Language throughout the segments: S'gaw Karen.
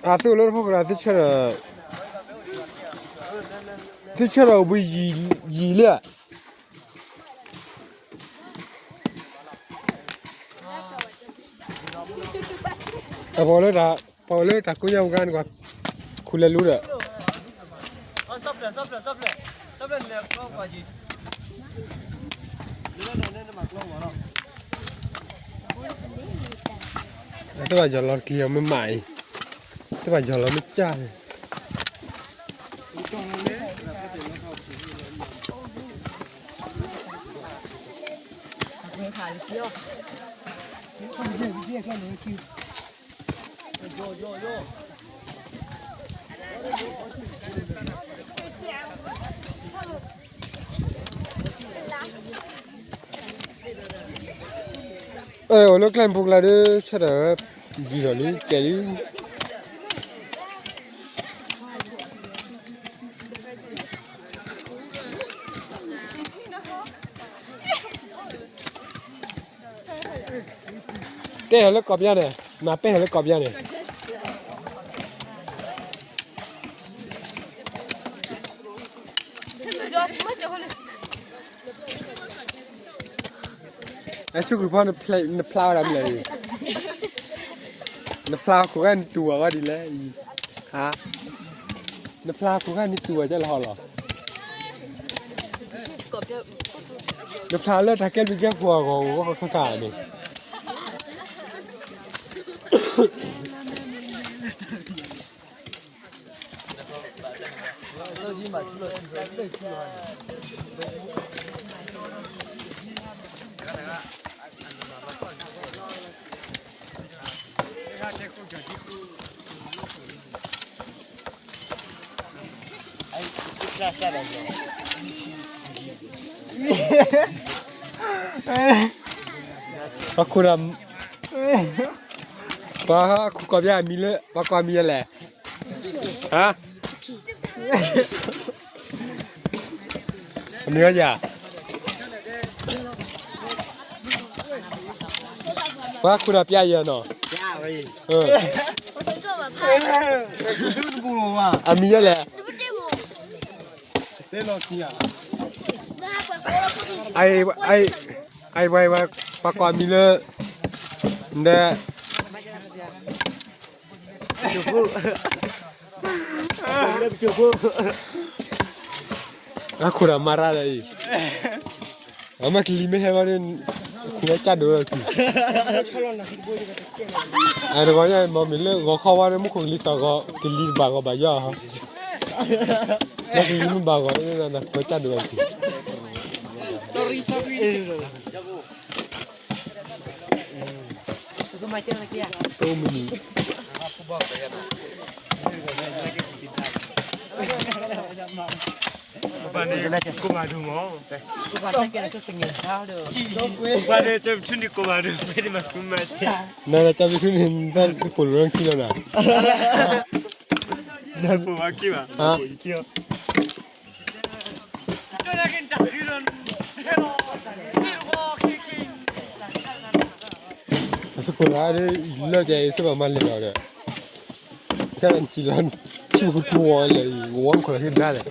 အသုးလၢတဖီခိၣ်ဒီး သုဆၢထၢၣ်, သုဆၢထၢၣ်အိၣ်ဘှံးယံာ်လံဧါ. အပှၤလၢတၢ်ကိးညါပူၤကါန့ၣ်ကွၢ်, ခူၣ်လဲၤလူဒီး တဘၣ်ယီၤလီၤတက့ၢ်အီၤမ့ၢ်မးအံၤ, တဘၣ်ယီၤလီၤမ့ၢ်ကၢ်န့ၣ်. အိၣ်လၢကျဲမုၢ်ပူၤကျါဒီး ဆၢထၢၣ်ဝဲ ဒ်သိးလံ ကဲလံ. တဲဟဲလၢကီၢ်ပယါန့ၣ်, မၤပဲဟဲလၢကီၢ်ပယါန့ၣ်. အဆူၣ်ကွံာ်ဖီ နဖျါဝဲဒၣ်မလဲၣ်, နဖျါခိၣ်ဂၤနတူၢ်ဝဲဒ်လဲၣ်, နဖျါခိၣ်ဂၤနတူၢ်ဝဲဒ်လဲၣ်ဟီလီၤ, နဖျါလၢတၢ်ကဲဘျုးကဲဖှိၣ်အဂီၢ်ဂီၢ်ခါခါန့ၣ်. ပှၤခိၣ်ဒီး, ပှၤခိၣ်ကီၢ်ပယါအမံၤလၢ ပှၤကိးအမံၤယဲလဲၣ်, ဟါ, အမံၤဝဲယၤ, ပှၤခိၣ်ဒီးပယါယဲနီၤ, အမံၤယဲလဲၣ်, အ, အ, ပှၤကိးအမံၤလၢ, ဒီး အခိၣ်ဒီးမၤရၢ်ဒီးအံၤ, အမ့ၢ်ကလံၤမ့ၢ်ဟဲဝဲန့ၣ်, ခိၣ်ဝဲကၢ်ဒိၣ်လီၤခံ, အတဂီၤညါ မ့မ့ၢ်လၢဂီၤခီဝဲန့ၣ် မူခိၣ်ကလံၤသးဂီၤ ကလံၤတဘၣ်ဂီၤဘၣ်ယီၤ, မ့ၢ်ကလံၤမ့ၢ်ဘၣ်ဂီၤန့ၣ် ခိၣ်ဝဲကၢ်ဒိၣ်လီၤခံ. နတၢ်ပထူန့ၣ် ပိာ်လူၤလၢခံလီၤနၤ, နပိာ်ဘၣ်ခံဘၣ်, အစကိးလၢ လၢကဲအံၤစ့ၢ်ကီးမၤလဲၤလီၤဒီး, ကဲထံလီၤ, ဆူၣ်ကတူၢ်ဝဲလဲၣ်, ဝဲခိၣ်လီၤဟ့ၣ်ဒါလဲၣ်.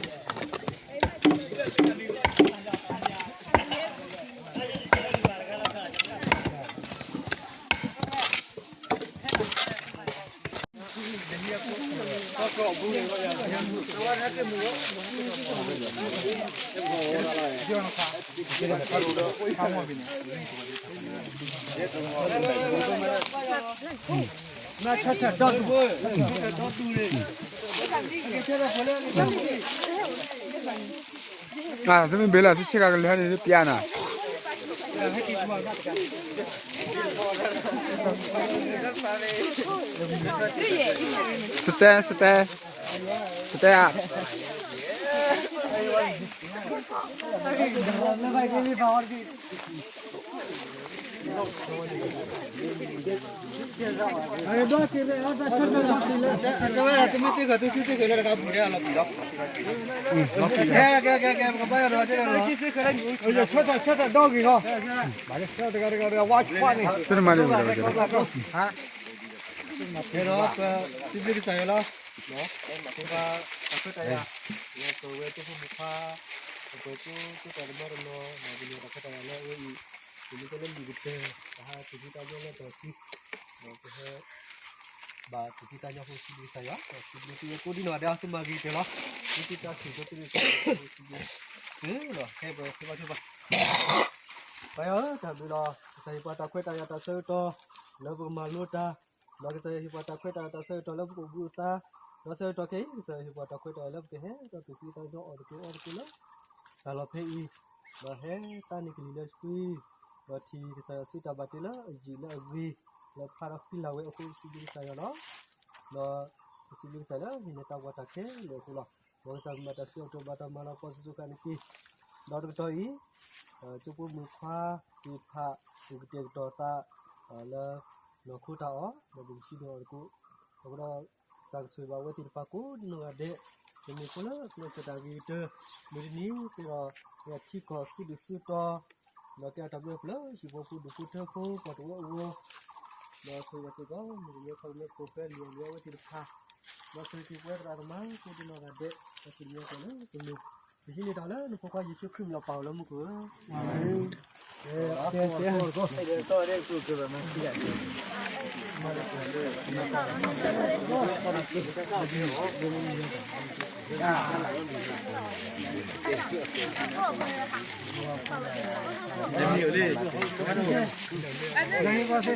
သုမ့ၢ်ဘ့ၣ်လၢသုဆ့ကၤကလၢာ်န့ၣ် သုပျါနၤ, စတဲ, စတဲ, စတဲဧါ. ဆၢထၢၣ်ဆၢထၢၣ်ဒီဂ့ၤဟီ, ဆၢထၢၣ်တဂၤတဂၤတဂၤ ဝါဆှါန့ၣ်, ဆၢထၢၣ်မၤန့ၣ်, ပစံးဘျုးကစၢ်ယွၤလီၤ, ပှၤတၢ်ခွဲးတၢ်ယာ်, ပဝဲကၠိဖိမုၣ်ခွါ, ပကွဲးကၠိ ကၠိတၢ်တမီတနီၤ, ပမ့ၢ်တၢ်ခွဲးတၢ်ယာ်လၢအဝဲအံၤ, ပမ့ၢ်တဲလၢမုၢ်ကတၢၢ်, ပဟဲတုၤဖံးတၢ်ညီလၢတၢ်စု, ပဟဲ ဘၣ်တုၤဖံးတၢ်ညီဖိစံးဘျုးကစၢ်ယွၤ, စံးဘျုးသုဝဲကိးဒံနီၢ်ဂၤဒဲး သုမၤဂ့ၤကတၢၢ်လီၤ, သုတၢ်စံးဘျုးသုတၢ်စံးဘျုး, လီၤ ဟဲပှဲၤ ဟဲဘါထုဘါ ပၢ်ယွၤဧၢ တၢ်ဘျုးလီၤ, ကစၢ်ဟ့ၣ်ပှၤတၢ်ခွဲးတၢ်ယာ်တၢ်ဆၢကတီၢ် လၢပကမၤလိတၢ်, ဒီးကစၢ်ယွၤဟ့ၣ်ပှၤတၢ်ခွဲးတၢ်ယာ်တၢ်ဆၢကတီၢ်လၢပကဘူးအသး, ဒီးဆၢကတီၢ်ခဲအံၤ ကစၢ်ယွၤဟ့ၣ်ပှၤတၢ်ခွဲးတၢ်ယာ်လၢပကဟဲဒီးတုၤဖံးတၢ်ညီအီၣ်တကူအီတကူလၢ တၢ်လီၢ်ဖဲအံၤ, ဒီးဟဲသါန့ၢ်ကလံၤလၢဆှံ, ဒီးထံၣ်ကစၢ်ယွၤစုတၢ်ဘၣ်တ့လၢအယံာ်လၢအဂ့ၤ, လၢဖျါဒီးဃံလၤဝဲအဃိ ပစံးဘျုးကစၢ်ယွၤလီၤ. ဒီးပစံးဘျုးကစၢ်လၢဟံးန့ၢ်တၢ်ကီတၢ်ခဲလၢာ်အဃိလီၤ. မ်ကစၢ်ကမၤတၢ်ဆူအီၤကတီၢ်ဘၣ်တၢ်မၤလၤကပီၤဆူၣ်ဆူၣ်ခါန့ၣ်တက့ၢ်. ဒီးတကတီၢ်အံၤ, ကၠိဖိမုၣ်ခွါသ့ၣ်တဖၣ် အိၣ်ကတဲာ်ကတီၤသး လၢနီၢ်ခိတၢ်အီၣ် ဒီးပကဆံးဒိၣ်အီၤတကိး, အဃိဒီး ကစၢ်ကဆိၣ်ဂ့ၤဘၣ်အဝဲသ့ၣ်တဖၣ်ကိးဒံနီၢ်ဂၤဒဲး, ပမ့ၢ်ဖိလၢကျဲးစၢးတၢ်ဂ့ၤကတၢၢ်, မုၢ်တနံၤကဲဒီး ပထံကီၢ်စုဒုၣ်စုတီၤ, ဒီးကဲအတၢ်ဘျုးဖျၢၣ် ဟံၣ်ဖိဃီဖိဒူၣ်ဖိထၢဖိ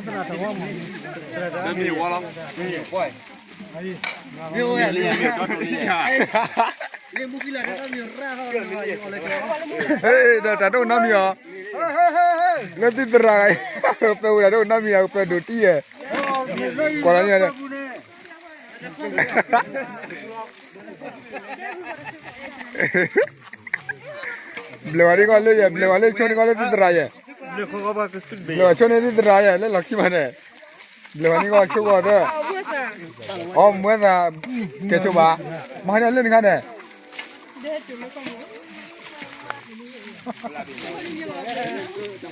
ပှၤတဝၢအဂီၢ်, ဒီးဆိၣ်ဂ့ၤဘၣ်စ့ၢ်ကီး မုၢ်ကမဲခီကမဲ ကိးဖဲလံာ်အီၣ်လံာ်အီဝဲသ့ၣ်တဖၣ်, ဒီးဆိၣ်ဂ့ၤက့ၤပဝဲသရၣ်သမါကိးဒံနီၢ်ဂၤဒဲး, ဒီးဆိၣ်ဂ့ၤက့ၤပှၤလၢပလိၤ, ပဟံးန့ၢ်တၢ်လၢနဖိခွါယ့ၣ်ၡူးခရံာ်မံၤလီၤပၢ်အီၤလၢမူခိၣ်ဧၢ, အၤမ့ၣ်. ဒီးတၢ်တအိၣ်နီတမံၤအီၤ, လၢသုသရၣ်, ပဝဲဒၣ်တအိၣ်နီတမံၤအီၤ ပဒိၣ်တံၢ်ယဲၢ်, ကွၢ်လီၤန့ၣ်, ဘျဲးဝဲဒၣ်ကီၢ်လၢယဲၢ်, ဘျဲးဝဲလၢဆိန့ၣ်ကီၢ်လၢသုသရၣ်ယဲၢ်, ဘျဲးဝဲဆိန့ၣ်သုသရၣ်ယဲၢ် လၢလီၢ်ခံမးန့ၣ်, ဘျဲးဝဲန့ၣ်ကီၢ်ဆိကီၢ်သၢ, အီ မွဲသး, ကဲဆိဘၣ်, မဟါန့ၣ်လၢနခါန့ၣ် အီတကီၢ် အီတကီၢ် အီတကီၢ်,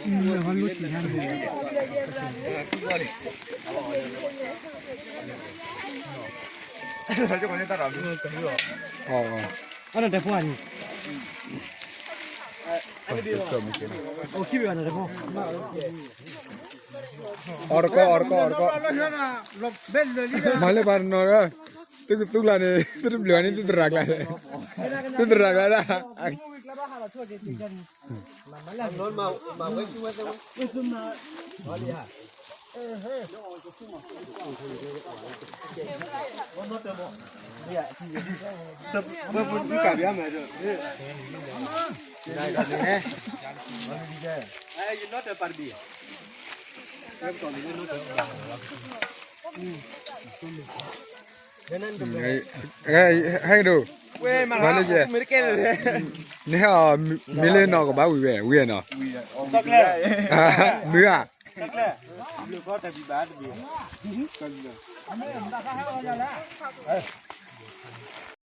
မၤလၢပှၤတနီၤဒီး, သုကသူကျါန့ၣ် သုတဘျုးဘၣ်န့ၣ် သုသရၣ်ကျါ, သုသရၣ်ကျါဒၣ် ဟဲဒိၣ်, မၤလၢယဲ, နဟဲအီၤ မ့ၢ်လၢနီၢ်ကဘၣ်ဝံၤဝဲ ဝံၤနီၤ, မုၢ်ဧါ,